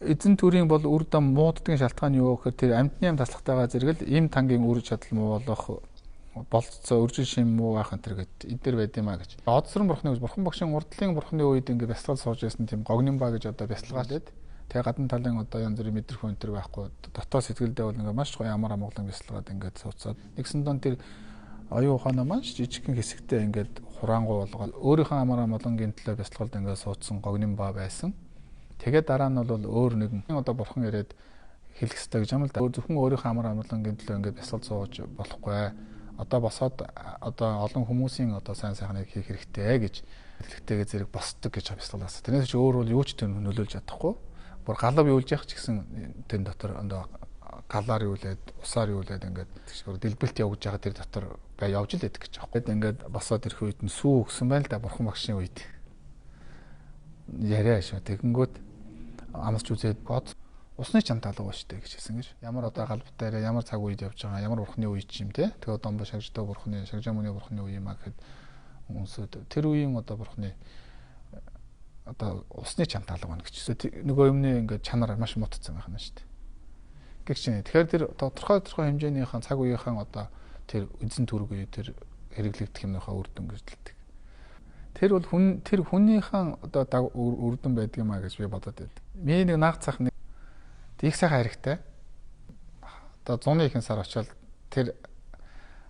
Эзэн төрийн бол үр дам мууддгийн шалтгаан юу гэхээр тэр амьтны ам таслахтайгаа зэрэг л им тангийн үр чадал муу болох болцоо өржин шим муу байх энэ төр гэд эдгээр байд юм а гэж. Одсрон бурхны бурхан багшийн урдлын бурхны үед ингээ бясалгал сууж байсан тийм гогнон ба гэж одоо бясалгаач дээд. Тэгээ гадна талын одоо янз бүрийн мэдрэх хүн төр байхгүй дотоо сэтгэлдээ бол ингээ маш гоё амар амгалан бясалгаад ингээд сууцаад нэгсэн дон тэр оюун ухаанаа маш жижигхэн хэсэгтээ ингээд хураангуй болгоод өөрийнхөө амар амгалангийн төлөө бясалгалд ингээд суудсан гогнон ба байсан. Тэгээд дараа нь бол өөр нэгэн одоо бурхан ирээд хэлэх ёстой гэж юм л да. Зөвхөн өөрийнхөө амар амгалангийн төлөө ингээд бясалгал сууж болохгүй. Одоо босоод одоо олон хүмүүсийн одоо сайн сайхныг хийх хэрэгтэй гэж хэлэхтэйгээ зэрэг босдог гэж бясалгалаас. Тэрнээс ч өөр бол юу ч тэр нөлөөлж чадахгүй. Бүр галав юулж явах ч гэсэн тэр дотор одоо галаар юулээд усаар юулээд ингээд дэлбэлт явж байгаа тэр дотор бай явж л байдаг гэж аахгүй. Ингээд босоод ирэх үед нь сүү өгсөн байна л да бурхан багшийн үед. Яриа шүү. Тэгэнгүүт амсч үзээд бод усны чам талга ба штэ гэж хэлсэн гэж. Ямар одоо галбтай арай ямар цаг үед явж байгаа, ямар бурхны үе ч юм те. Тэгээ одоо домбо шагждаг бурхны, шагжаамны бурхны үе юм а гэхэд үнсүүд тэр үеийн одоо бурхны одоо усны чам талга байна гэж. Нөгөө юмны ингээд чанар маш мутцсан байх нь штэ. Гэх чинь. Тэгэхээр тэр тодорхой хэмжээнийхэн цаг үеийнхэн одоо тэр эзэн төрөг үе тэр хэрэглэгдэх юмныхаа үр дүн гэж хэлдэг. Тэр бол хүн тэр хүнийхэн одоо үр дүн байдаг юм а гэж би бодоод байдаг. Миний нэг наад цах нэг их сайхан харигтай. Одоо зуны ихэнх сар очоод тэр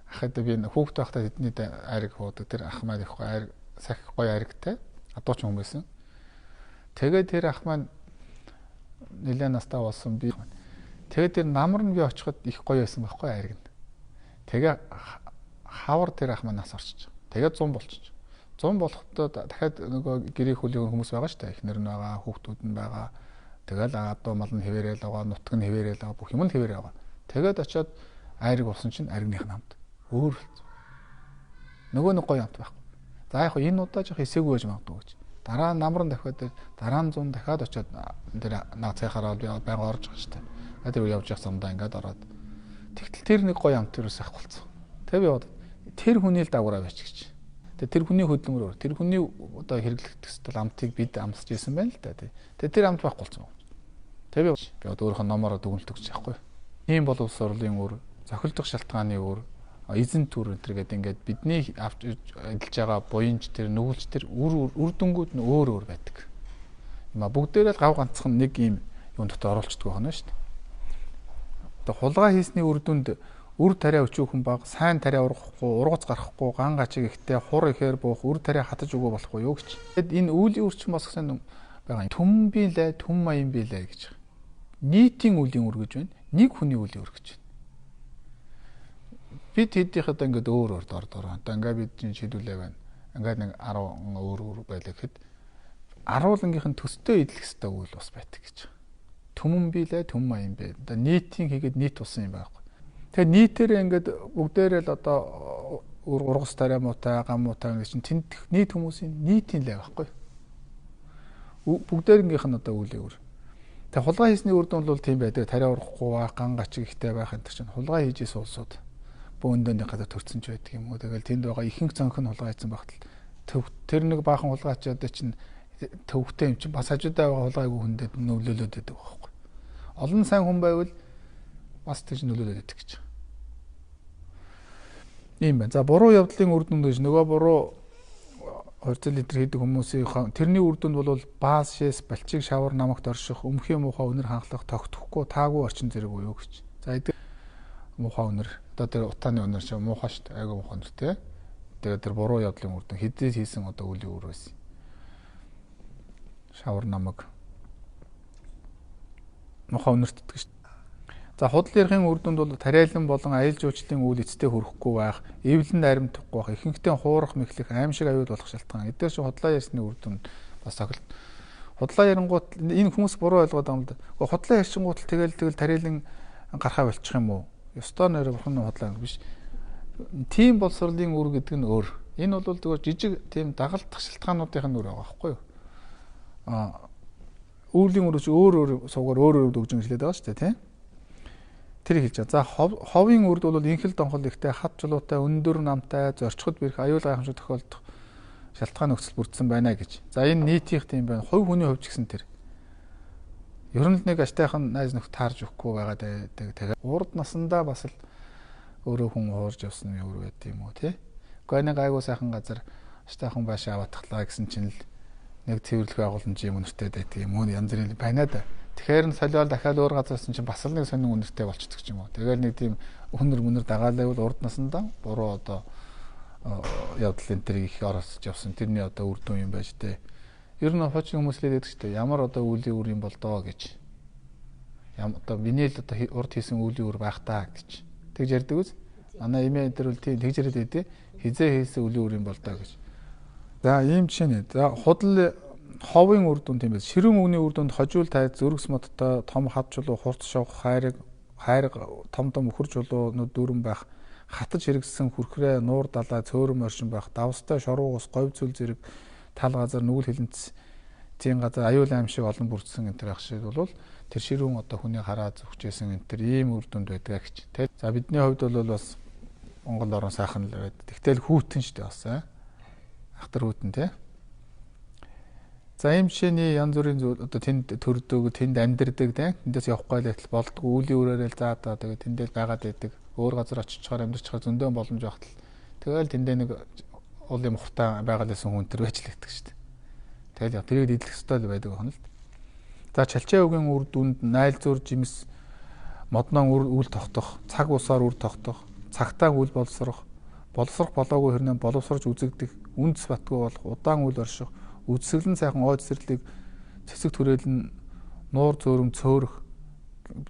ахад би хүүхэд байхдаа тэдний айрыг хуудаг. Тэр ах маань их гоё сахи гоё айрагтай. Адууч хүн байсан. Тэгээд тэр ах маань нэлээд настай болсон би. Тэгээд тэр намар нь би очиход их гоё байсан байхгүй айраг нь. Тэгээ хавар тэр ах маань нас орчих. Тэгээд 100 болчих. 100 болохдоо дахиад нөгөө гэрээ хөлийн хүмүүс байгаа шүү дээ. Эхнэр нь байгаа, хүүхдүүд нь байгаа. Тэгэл адуу мал нь хэвээрэл байгаа, нутг нь хэвээрэл байгаа, бүх юм нь хэвээрэл байгаа. Тэгээд очиод айрыг уусан чинь айргных нь амт. Өөр нөгөө нэг гоё амт байхгүй. За яг энэ удаа жоох эсээгүй байж магадгүй гэж. Дараа нь намар нь дахиад дараа нь 100 дахиад очиод тэр наад цайхаараа би байнга орж байгаа шүү дээ. Тэр явж явах замдаа ингээд ороод тэгтэл тэр нэг гоё амт тэрээс ах болцсон. Тэгээ би бодод тэр хүний л дагавраа байж гэж. Тэгээ тэр хүний хөдөлмөр өөр. Тэр хүний одоо хэрэглэгдэх ёстой амтыг бид амсаж исэн байна л да. Тэгээ тэр амт байхгүй болсон. Тэгээ би одоо өөрийнхөө номороо дүгнэлт өгч яахгүй. Тийм боловсролын үр, зохилдох шалтгааны үр, эзэн төр энэ төр гэдэг ингээд бидний авч эдэлж байгаа буянч тэр нүгэлч тэр үр дүнгууд нь өөр өөр байдаг. Юм а бүгдээрээ л гав ганцхан нэг юм юун дотор оруулцдаг байна шүү дээ. Одоо хулгай хийсний үр дүнд үр тариа өчүүхэн баг, сайн тариа ургахгүй, ургац гарахгүй, ган гачиг ихтэй, хур ихээр буух, үр тариа хатаж өгөө болохгүй юу гэж. Тэгэд энэ үүлийн үрчин босгосон байгаа. Түм билээ, түм маян билээ гэж. Нийтийн үлийн үр гэж байна. Нэг хүний үлийн үр гэж байна. Бид хэдийнх одоо ингээд өөр өөр дор дор. Одоо ингээд бид чинь шийдвүлээ байна. Ингээд нэг 10 өөр өөр байлаа гэхэд 10-нгийнх нь төстэй идэх ёстой үйл бас байдаг гэж. Түмэн билээ, түм маян бэ. Одоо нийтийн хийгээд нийт болсон юм байхгүй. Тэгэхээр нийтээрээ ингээд бүгдээрээ л одоо ургас тариа муутай, гам муутай гэж чинь тэнд нийт хүмүүсийн нийтийн лээ байхгүй. Бүгдээрнгийнх нь одоо үлийн үр. Тэгээ хулгай хийсний үр дүн бол тийм байдаг. Тариа ургахгүй байх, ган гачиг ихтэй байх энэ чинь хулгай хийж исэн улсууд бөөндөөний газар төрсөн ч байдаг юм уу. Тэгэл тэнд байгаа ихэнх цонх нь хулгай хийсэн багтал тэр нэг баахан хулгайч одоо чинь төвхтэй юм чинь бас хажуудаа байгаа хулгайгүй хүндэд нөлөөлөд байдаг байхгүй. Олон сайн хүн байвал бас тийж нөлөөлөд байдаг гэж. Ийм байна. За буруу явдлын үр дүнд гэж нөгөө буруу хорзол литр хийдэг хүмүүсийн тэрний үр дүнд бол баас шээс балчиг шавар намагт орших, өмхий муухай үнэр ханхлах, тогтохгүй, таагүй орчин зэрэг буюу гэж. За эдэг муухай үнэр одоо тэр утааны үнэр шиг муухай шүү дээ. Айгүй муухай үнэр те. Тэгээд тэр буруу явдлын үр дүн хэдий хийсэн одоо үлийн үр байсан. Шавар намаг муухай үнэртдэг шүү. За худал ярихын үр дүнд бол тариалан болон аялал жуулчлалын үйл эцтэй хүрэхгүй байх, эвлэнд аримтахгүй байх, ихэнхдээ хуурах, мэхлэх, аимшиг аюул болох шалтгаан. Эдгээр шиг худлаа ярьсны үр дүнд бас цохилт. Худлаа ярингуут энэ хүмүүс буруу ойлгоод байгаа юм л да. Худлаа ярьчингуут л тэгэл тариалан гарахаа болчих юм уу? Ёстой нэр бурхан худлаа биш. Тийм боловсролын үр гэдэг нь өөр. Энэ бол зүгээр жижиг тийм дагалдах шалтгаануудын нь үр байгаа байхгүй юу? Аа үүрлийн үр өөр өөр суугаар өөр өөр өгж хэлээд байгаа шүү дээ, тийм. Тэр хэлж байгаа. За ховын үрд бол инхэл донхол ихтэй, хат чулуутай, өндөр намтай, зорчход бэрх, аюул гайхамшиг тохиолдох шалтгаан нөхцөл бүрдсэн байна гэж. За энэ нийтийнх тийм байна. Хувь хүний хувьд ч гэсэн тэр. Ер нь л нэг аштайхан найз нөхд таарж өгөхгүй байгаа байдаг. Тэгээ урд насандаа бас л өөрөө хүн уурж явсан юм өөр байд юм уу тий. Гэхдээ нэг айгуу сайхан газар аштайхан байшаа аваатглаа гэсэн чинь л нэг цэвэрлэх байгууламж юм үнэртэй байдаг юм уу, янз бүрийн байна да. Тэгэхээр нь солиол дахиад өөр газар байсан чинь бас л нэг сонин үнэртэй болчихдог ч юм уу. Тэгэл нэг тийм өнөр мөнөр дагаалайвал урд насандаа буруу одоо явдал энэ төр их оролцож явсан. Тэрний одоо үр дүн юм байж тээ. Ер нь хуучин хүмүүс л хэлдэг шүү дээ. Ямар одоо үлийн үр юм бол доо гэж. Ям одоо миний л одоо урд хийсэн үлийн үр байх таа гэж. Тэгж ярьдаг үз? Манай эмээ энэ төр бол тийм тэгж яриад байдیں۔ Хизээ хийсэн үлийн үр юм бол доо гэж. За ийм жишээ нэ. За худал ховын үр дүн тийм байл. Ширүүн үгний үр дүнд хожуул тайз, зөргс модтой, том хад чулуу, хурц шавх, хайраг, хайрга, том том үхэр чулуунууд дүүрэн байх, хатаж хэрэгссэн хүрхрээ, нуур далай, цөөрөн моршин байх, давстай шоруу ус, говь цөл зэрэг тал газар, нүгэл хилэнц зин газар, аюул аим шиг олон бүрдсэн энэ төр ах шиг бол тэр ширүүн одоо хүний хараа зүгчээсэн энэ төр ийм үр дүнд байдаг гэж. Тэ. За бидний хувьд бол бас Монгол орон сайхан л байдаг. Тэгтэл хүүтэн шүү дээ бас. Ахтар хүүтэн тий. За ийм жишээний янз бүрийн зүйл одоо тэнд төрдөг, тэнд амьдардаг тий. Тэндээс явахгүй л байтал болдгоо, үүлийн үрээрээ л заа даа тэгээд тэндээ л байгаад байдаг. Өөр газар очичоор амьдарчхаар зөндөө боломж багтал. Тэгэл тэндээ нэг уулын мухтай байгаад байсан хүн төр байж л байдаг шүү дээ. Тэгэл яг тэрийг эдлэх ёстой л байдаг байна л. За чалчаа үгийн үр дүнд найл зур жимс моднон үл тогтох, цаг усаар үр тогтох, цагтаа үл боловсрох, боловсрох болоогүй хэрнээ боловсрож үзэгдэх, үндэс батгүй болох, удаан үл орших, үдсгэлэн сайхан ой цэцэрлэг цэцэг түрээлэн нуур зөөрөм цөөрөх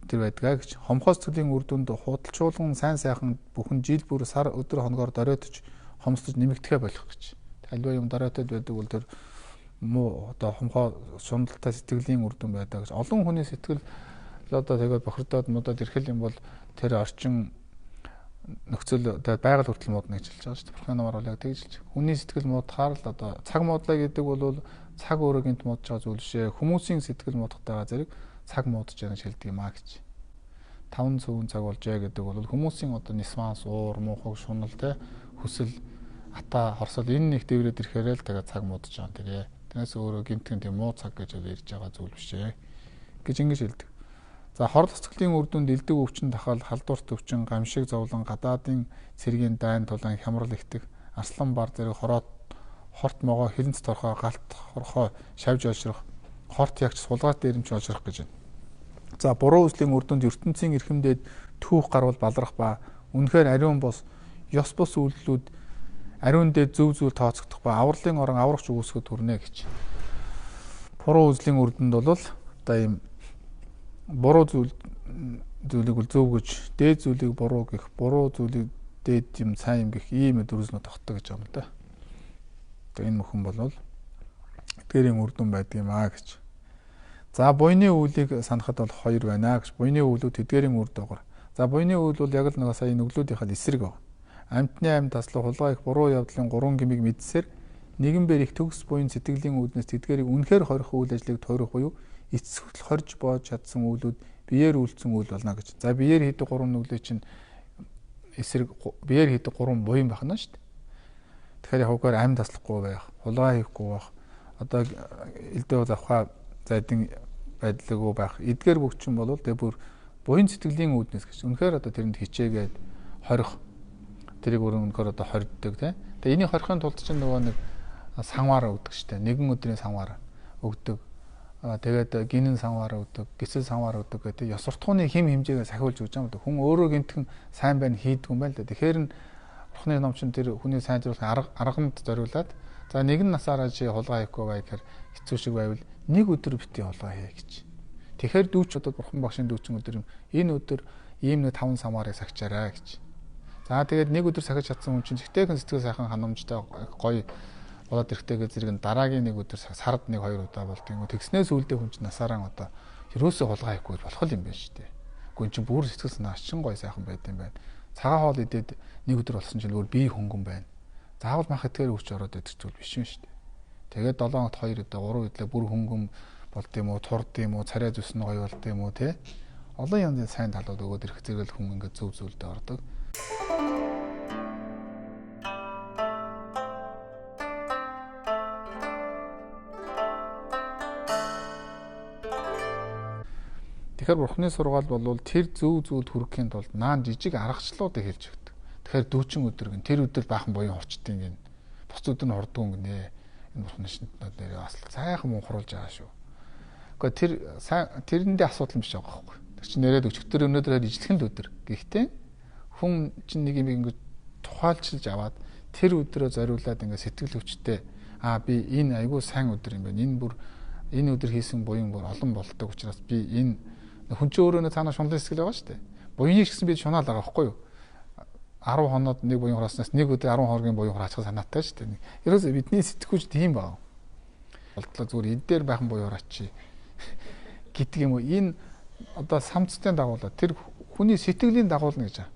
тэр байдгаа гэж. Хомхоос цэлийн үр дүнд худалчуулган сайн сайхан бүхэн жил бүр сар өдөр хоногоор доройтож хомсдож нэмэгдэхэ болох гэж. Альва юм доройтод байдаг бол тэр муу одоо хомхоо шуналтай сэтгэлийн үр дүн байдаг гэж. Олон хүний сэтгэл одоо тэгээд бохирдоод муудаад ирэх юм бол тэр орчин нөхцөл одоо байгаль хүртэл муудна гэж хэлж байгаа шүү дээ. Бурхны намаар бол яг тэгж хэлж. Хүний сэтгэл муудахаар л одоо цаг муудлаа гэдэг бол цаг өөрөө гинт муудж байгаа зүйл шээ. Хүмүүсийн сэтгэл муудахтайгаа зэрэг цаг муудаж байгаа гэж хэлдэг юм а гэж. 5 цөвөн цаг болжээ гэдэг бол хүмүүсийн одоо нисванс, уур, муухай, шунал те хүсэл, ата, хорсол энэ нэг дэврээд ирэхээр л тэгээ цаг муудаж байгаа юм тэрэ. Тэрнээс өөрөө гинтхэн тийм муу цаг гэж ярьж байгаа зүйл биш ээ гэж ингэж хэлдэг. За хорл цэцгэлийн үр дүнд элдв өвчин тахал, халдварт өвчин, гамшиг зовлон, гадаадын цэргийн дайн тулаан хямрал ихтэх, арслан бар зэрэг хороод хорт могоо, хилэнц торхоо, галт хорхоо шавж олшрох, хорт ягч сулгаат дээрэмч олшрох гэж байна. За буруу үслийн үр дүнд ертөнцийн эрхэмдээд түүх гарвал балрах ба үнэхээр ариун бос, ёс бус үйлдэлүүд ариун дээр зөв зүйл тооцогдох ба авралын орон аврагч үүсгэхэд хүрнэ гэж. Буруу үзлийн үр дүнд бол одоо ийм буруу зүйлийг бол зөв гэж, дээд зүйлийг буруу гэх, буруу зүйлийг дээд юм сайн юм гэх ийм дүрснүүд тогтдог гэж байгаа юм да. Одоо энэ мөхөн бол эдгээрийн үр дүн байдаг юм аа гэж. За буйны үүлийг санахад бол хоёр байна гэж. Буйны үүлүүд тэдгээрийн үр дагавар. За буйны үйл бол яг л нэг сая нүглүүдийнхээ эсрэг байна. Амьтны амьд таслах, хулгай их буруу явдлын гурван гмийг мэдсээр нэгэн бэр их төгс буян сэтгэлийн үүднээс тэдгээрийг үнэхээр хорих үйл ажлыг тойрох буюу эцэс хүртэл хорж боож чадсан үйлүүд биеэр үйлдсэн үйл болно гэж. За биеэр хийдэг гурван нүглээ чинь эсрэг биеэр хийдэг гурван буян байна шүү дээ. Тэгэхээр яг үгээр амьд таслахгүй байх, хулгай хийхгүй байх, одоо элдв завхаа зайдын байдлаагүй байх. Эдгээр бүх чинь бол тэг бүр буян сэтгэлийн үүднээс гэж. Үнэхээр одоо тэрэнд хичээгээд хорих тэрийг өөр үнэхээр одоо хорддог тий. Тэгээ энийг хорихын тулд чинь нөгөө нэг санваар өгдөг штэ. Нэгэн өдрийн санваар өгдөг. Тэгээд гинэн санваар өгдөг, гисэл санваар өгдөг гэдэг ёс суртахууны хим хэмжээгээ сахиулж өгч байгаа юм. Хүн өөрөө гинтхэн сайн байна хийдгүй юм байна л да. Тэгэхээр нь Бурхны ном чинь тэр хүний сайн зориулахын арганд зориулаад за нэгэн насаараа чи хулгай хийхгүй бай гэхээр хэцүү шиг байвал нэг өдөр бити хулгай хий гэж. Тэгэхээр дүүч одоо Бурхан багшийн дүүчин өдөр юм. Энэ өдөр ийм нэг таван самаарыг сахичаарай гэж. За тэгээд нэг өдөр сахиж чадсан хүн чинь зэгтэйхэн сэтгэл сайхан ханамжтай гоё болоод ирэхтэйгээ зэрэг нь дараагийн нэг өдөр сард нэг хоёр удаа болдог юм. Тэгснээс үлдээ хүн чинь насаараа одоо ерөөсөө хулгай хийхгүй болох юм байна шүү дээ. Гэхдээ эн чинь бүр сэтгэл санаа чин гоё сайхан байд юм байна. Цагаан хоол идээд нэг өдөр болсон чинь өөр бие хөнгөн байна. Заавал мах итгэр хүч ороод идэх зүйл биш юм шүү дээ. Тэгээд 7 хоногт 2 удаа 3 удаа бүр хөнгөн болд юм уу, турд юм уу, царай зүс нь гоё болд юм уу те. Олон янзын сайн талууд өгөөд ирэх зэрэг хүн ингээд зөв зүйлдээ ордог. Тэгэхээр Бурхны сургаал бол тэр зөв зүйлд хүрэхийн тулд наан жижиг аргачлалуудыг хэлж өгдөг. Тэгэхээр дүүчин өдөр гэн тэр өдөр баахан буян хурцдیں гэн. Бус өдөр нь хурдгүй гинэ. Энэ Бурхны шинтнүүд нэрээ бас сайхан мунхруулж байгаа шүү. Гэхдээ тэр сайн тэрэндээ асуудал биш байгаа байхгүй. Тэр чинь нэрээд өчигдөр өнөөдөр ижлэхэн л өдөр. Гэхдээ хүн чинь нэг юм ингэж тухайлчилж аваад тэр өдрөө зориулаад ингээд сэтгэл хүчтэй би энэ айгүй сайн өдөр юм байна. Энэ бүр энэ өдөр хийсэн буян бүр олон болдог учраас би энэ хүн чинь өөрөө нэ цаанаа шунлын сэтгэл байгаа шүү дээ. Буяныг ч гэсэн би шунаал байгаа байхгүй юу? 10 хоноод нэг буян хурааснаас нэг өдөр 10 хоногийн буян хураачих санаатай шүү дээ. Ерөөсөө бидний сэтгүүч тийм байна. Болтлоо зүгээр эд дээр байхан буян хураачи гэдэг юм уу? Энэ одоо самцтай дагуулаад тэр хүний сэтгэлийн дагуулна гэж байна.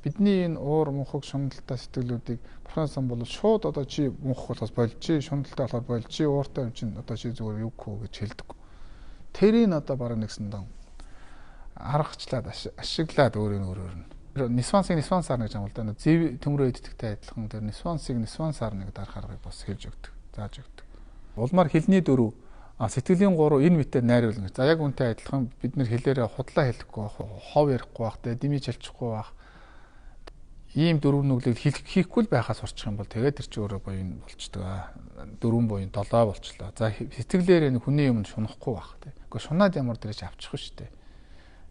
Бидний энэ уур мунхаг шуналтай сэтгэлүүдийг Бурхны сан бол шууд одоо чи мунхаг болохоос боль, чи шуналтай болохоор боль, чи ууртай юм чинь одоо чи зүгээр юггүй гэж хэлдэг. Тэрийг одоо бараг нэгсэн дан аргачлаад ашиглаад өөрийн өөрөөр нь. Нисвансыг нисвансаар гэж юм л да. Зэв төмрөө иддэгтэй адилхан тэр нисвансыг нисвансаар нэг дарах аргыг бас хэлж өгдөг, зааж өгдөг. Улмаар хэлний дөрөв, сэтгэлийн гурав энэ мэтээр найруулна. За яг үнтэй адилхан бид нэр хэлээрээ худлаа хэлэхгүй байх, хов ярихгүй байх, дэмий чалчихгүй байх. Ийм дөрөв нүглийг хийхгүй л байхаас сурчих юм бол тэгээд тэр чинь өөрөө буян болчдөг. Дөрвөн буян долоо болчлоо. За сэтгэлээр энэ хүний юм шунахгүй байх тий. Гэхдээ шунаад ямар дээрч авчих шүү дээ.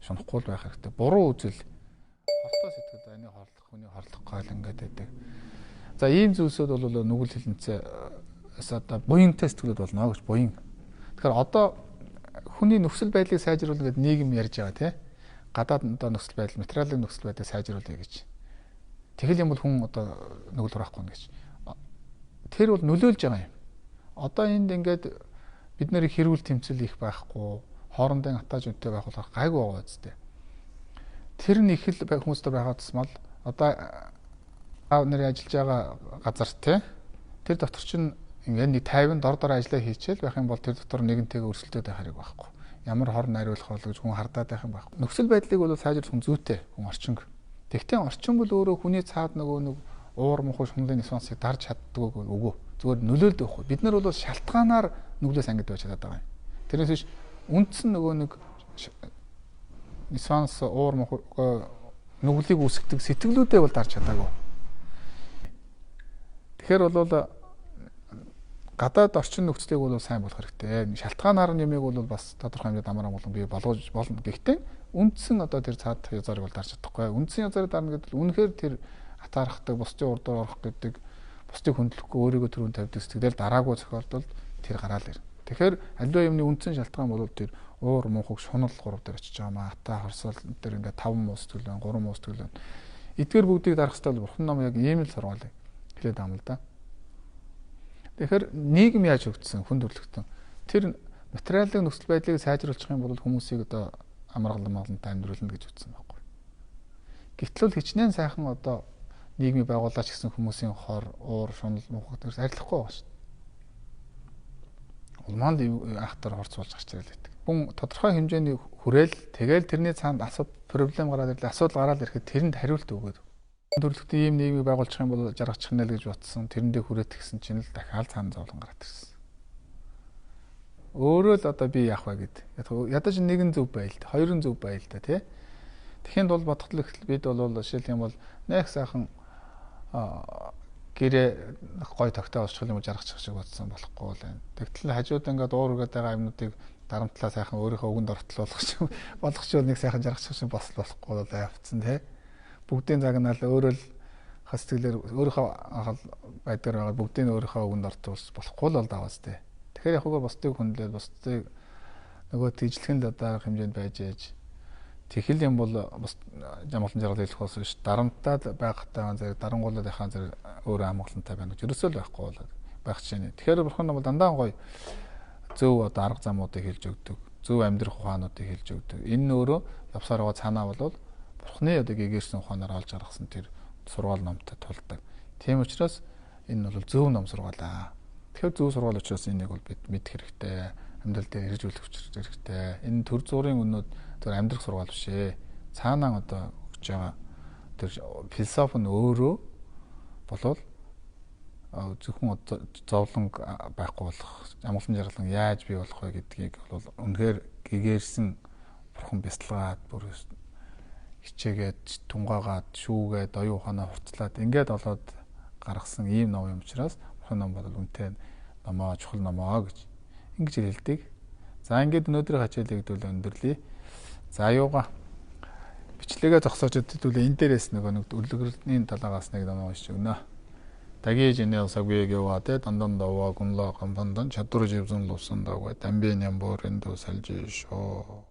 Шунахгүй л байх хэрэгтэй. Буруу үзэл хортой сэтгэл энийг хорлох, хүний хорлох гал ингээд байдаг. За ийм зүйлсүүд бол нүгэл хилэнцээс одоо буянтай сэтгэлүүд болно гэж буян. Тэгэхээр одоо хүний нөхцөл байдлыг сайжруулна гэдэг нийгэм ярьж байгаа тий. Гадаад одоо нөхцөл байдал, материалын нөхцөл байдлыг сайжруулъя гэж. Тэгэл юм бол хүн одоо нүгэл хураахгүй гэж. Тэр бол нөлөөлж байгаа юм. Одоо энд ингээд бид нарыг хэрүүл тэмцэл их байхгүй, хоорондын атааж үнэтэй байх болохоор гайгүй байгаа үстэй. Тэр нь их л хүмүүстэй байгаа тусмал одоо нэр ажиллаж байгаа газар те тэр дотор чинь ингээд нэг 50 дор дор ажиллаа хийчихэл байх юм бол тэр дотор нэгэнтэйгээ өрсөлдөд байх хэрэг байхгүй. Ямар хор найруулах бол гэж хүн хардаад байх юм байхгүй. Нөхцөл байдлыг бол сайжруулах хүн зүйтэй хүн орчинг. Тэгтээ орчин бол өөрөө хүний цаад нөгөө нэг уур мухай шунлын нисвансыг дарж чаддгүй үгүй. Зүгээр нөлөөлдөг байхгүй. Бид нар бол шалтгаанаар нүглээс ангид байж чадаад байгаа юм. Тэрнээс биш үндсэн нөгөө нэг нисванс уур мухай нүглийг үүсгдэг сэтгэлүүдээ бол дарж чадаагүй. Тэгэхээр бол гадаад орчин нөхцөлийг бол сайн болох хэрэгтэй. Шалтгаанаар нь юмыг бол бас тодорхой хэмжээнд амар амгалан бий болгож болно. Гэхдээ үндсэн одоо тэр цаад язаарыг бол дарж чадахгүй. Үндсэн язаарыг дарна гэдэг нь үнэхээр тэр атаархдаг, бусдын урдуур орох гэдэг, бусдыг хүндлэхгүй өөрийгөө түрүүн тавьдаг сэтгэлээр дараагүй зохиолдолд тэр гараал ирнэ. Тэгэхээр аливаа юмны үндсэн шалтгаан бол тэр уур мунхаг шунал гурав дээр очиж байгаа маа. Ата хорсол тэр ингээд 5 муу сэтгэл байна, 3 муу сэтгэл байна. Эдгээр бүгдийг дарах хэрэгтэй бол Бурхан ном яг ийм л сургаалыг хэлээд байгаа юм л да. Тэгэхээр нийгэм яаж хөгжсөн хүн төрөлхтөн тэр материалын нөхцөл байдлыг сайжруулах юм бол хүмүүсийг одоо амаргалан малантай амьдруулна гэж үзсэн байхгүй. Гэтэл бол хичнээн сайхан одоо нийгмийг байгуулаач гэсэн хүмүүсийн хор, уур, шунал, мунхаг төрс арилахгүй байгаа шүү дээ. Улмаанд ахтар хорц болж гарч ирэл байдаг. Хүн тодорхой хэмжээний хүрээл тэгэл тэрний цаанд асуудал проблем гараад ирлээ. Асуудал гараад ирэхэд тэрэнд хариулт өгөөд. Төрөлхтөн ийм нийгмийг байгуулчих юм бол жаргачих нэ л гэж бодсон. Тэрэндээ хүрээд гисэн чинь л дахиад цаана зовлон гараад ирсэн. Өөрөө л одоо би яах вэ гэд. Ядаж нэгэн зөв байл та, хоёрын зөв байл та тий. Тэхийн тулд бодгол бид бол жишээлх юм бол нэг сайхан гэрээ гой тогтоо олчих юм жаргачих шиг бодсон болохгүй л байна. Тэгтэл хажууд ингээд уур үргээд байгаа юмнуудыг дарамтлаа сайхан өөрийнхөө өгөнд ортол болгох нэг сайхан жаргачих шиг бас болохгүй бол явцсан тий. Бүгдийн загнаал өөрөө л хас сэтгэлээр өөрийнхөө байдгаар байгаа бүгдийн өөрийнхөө өгөнд ортуулж болохгүй л бол даваас тий. Тэгэхээр яг үгүй бусдыг хүндлээд бусдыг нөгөө тийжлэхэн л одоо хэмжээнд байж ээж тэгэл юм бол бас амгалан жаргал хэлэх болсон ш. Дарамтаад байхтай зэрэг дарангуулаад байхаа зэрэг өөрөө амгалантай байна гэж ерөөсөө л байхгүй болоод байх чинь. Тэгэхээр Бурхан бол дандаа гоё зөв одоо арга замуудыг хэлж өгдөг. Зөв амьдрах ухаануудыг хэлж өгдөг. Энэ нь өөрөө явсаар байгаа цаанаа бол Бурханы одоо гэгэрсэн ухаанаар олж гаргасан тэр сургаал номтой тулдаг. Тийм учраас энэ бол зөв ном сургаалаа. Тэгэхээр зөв сургаал учраас энийг бол бид мэдэх хэрэгтэй. Амьдрал дээр хэрэгжүүлэх хэрэгтэй. Энэ төр зуурын өнөөд зөв амьдрах сургаал биш ээ. Цаанаа одоо өгч байгаа тэр философи нь өөрөө болвол зөвхөн зовлон байхгүй болох, амгалан жаргалан яаж бий болох вэ гэдгийг бол үнэхээр гэгэрсэн Бурхан бясалгаад бүр хичээгээд тунгаагаад шүүгээд оюун ухаанаа хурцлаад ингээд олоод гаргасан ийм ном юм учраас Бурханы ном бол үнэтэй номоо, чухал номоо гэж ингэж хэлдэг. За ингээд өнөөдрийн хичээлийг хэдүүл өндөрлөе. За юугаа бичлэгээ зогсоож хэдүүлээ энэ дээрээс нөгөө нэг үлгэрний талаагаас нэг ном уншиж өгнө. Таги жинэл сагвегэва тэ дандан даваа гунла гампандан чадвар живзэн лувсан дагва дамби нямбор эндо салж шоо.